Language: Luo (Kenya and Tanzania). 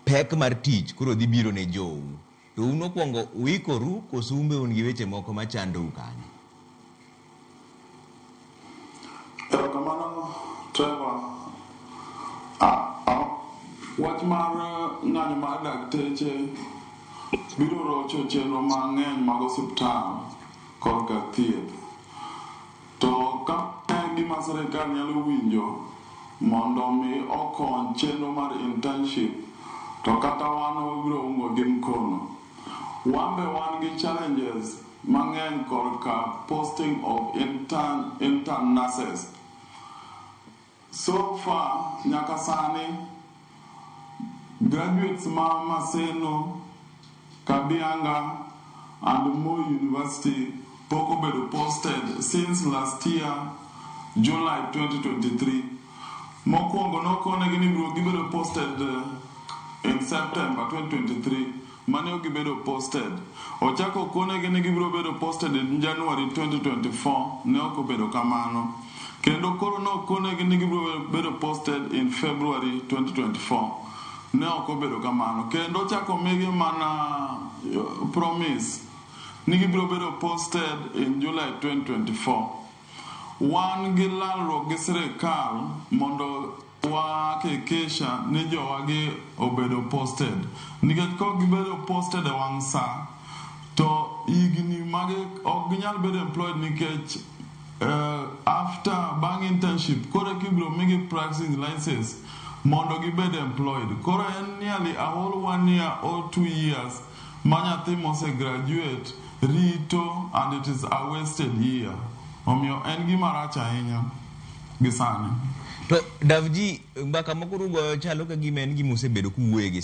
pek mar tich koro dhi biro ne jou. To un okwongo uikoru koso un be un gi weche moko machandou kanyo? Erokamano Trevor. Ah, ah, wach mar ng'anyo mar dakteche biro rocho chenro mang'eny mag osiptal korka thieth. To ka en gima sirkal nyalo winjo mondo mi okony chenro mar internship to kata wan wabiro ungo gi mkono. Wan be wan gi challenges mang'eny korka posting of intern nurses. So far, nyaka sani, graduates ma Maseno, Kabianga and Moi University pok obedo posted since last year, July 2023. Mokwongo nokonegi ni biro gibedo posted in September 2023, mane ok gibedo posted. Ochako okonegi ni gibiro bedo posted in January 2024, ne ok obedo kamano. Kendo koro nokonegi ni gibiro bedo posted in February 2024. Ne ok obedo kamano. Kendo ochako migi mana promise ni gibiro bedo posted in July 2024. Wan gi lalruok gi sirikal mondo wahakikisha ni jowagi obedo posted. Nikech kok gibedo posted e wang' sa, to higni magi ok ginyal bedo employed nikech after bang' internship koro eka ibiro migi practicing license mondo gibed employed. Koro en nearly a whole one year or 2 years ma nyathi mose graduate rito, and it is a wasted year. Omiyo en gima rach ahinya gi sani. To Davji, mbaka moko rugoyo chalo ka gima en gima osebedo kuwuoye gi.